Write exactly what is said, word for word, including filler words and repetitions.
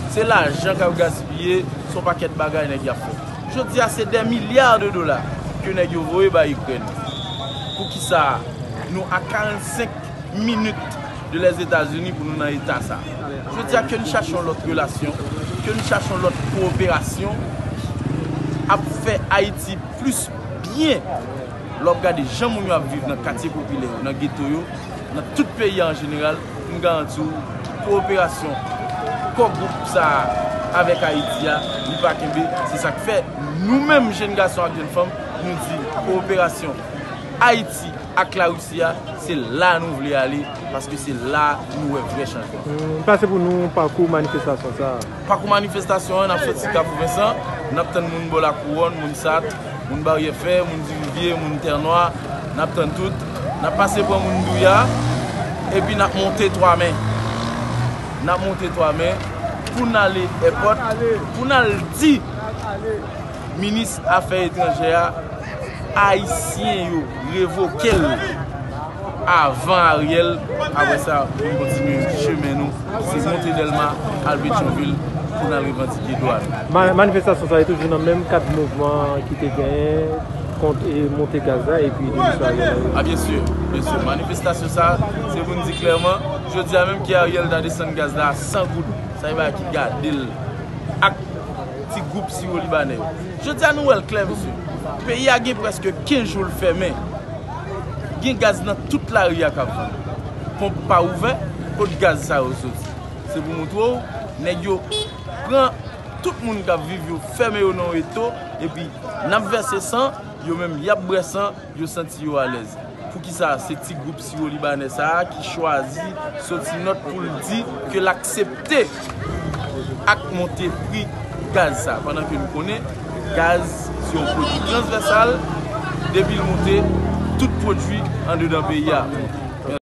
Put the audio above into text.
Se lajan k ap gaspiye, se yon pakèt bagay nèg y ap fè. Jodi a, se dè milya de dola ke nèg yo voye bay Ikrèn. Poukisa nou a karannsenk minit de Lèzetazini pou nou nan eta sa? Jodi a, ke n chache yon lòt relasyon, ke n chache yon lòt kowoperasyon, ap fè Ayiti plis byen. Lè w ap gade jan moun yo ap viv nan katye popilè yo, nan geto yo, nan tout peyi a an jeneral, m garanti w, kowoperasyon kò gwoup sa a avèk Ayiti a, li pa kenbe. Se sa k fè nou menm, jèn gason ak jèn fanm, nou di kowoperasyon Ayiti ak Larisi a, se la nou vle ale, paske se la nou wè vrè chanjman. Hmm, pase pou nou pakou manifestasyon sa a. Pakou manifestasyon an, n ap soti Kafou Vensan, n ap tann moun bò Lakouwòn, moun Sat, moun Baryè Fè, moun Dirivye, moun Tè Nwa, n ap tann tout. N ap pase pran moun Douya, epi n ap monte Twa Men. N ap monte Twa Men pou n ale èpòt, pou n al di minis afè etranjè a, Ayisyen yo revoke l avan Ariel. Apre sa, pou n kontinye chemen nou, se monte Dèlma, al Petyonvil, pou n al revandike dwa nou. Ma-, manifestasyon sa yo toujou nan menm kad mouvman ki te genyen kont, e, monte gaz la epi demisyon Ariel la. A, byen si, byen si. Manifestasyon sa, se pou n di klèman, jodi a menm ke Ariel ta desann gaz la a san goud, sa se bagay ki gade l ak ti gwoup siwo libanè yo. Jodi a nou wè l klè, mesye. Peyi a gen prèske kenz jou l fèmen. Gen gaz nan tout lari a k ap vann. Ponp pa ouvè, kot gaz sa yo soti? Se pou montre w, nèg yo pran tout moun k ap viv yo, fèmen yo nan yon eto, epi n ap vèse san, yo menm y ap bwè san, yo santi yo alèz. Poukisa se ti gwoup siwo libanè sa a ki chwazi soti nòt pou l di ke l aksepte ak monte pri gaz sa a, pandan ke nou konnen gaz se yon pwodui transvèsal, depi l monte, tout pwodui andedan peyi a monte.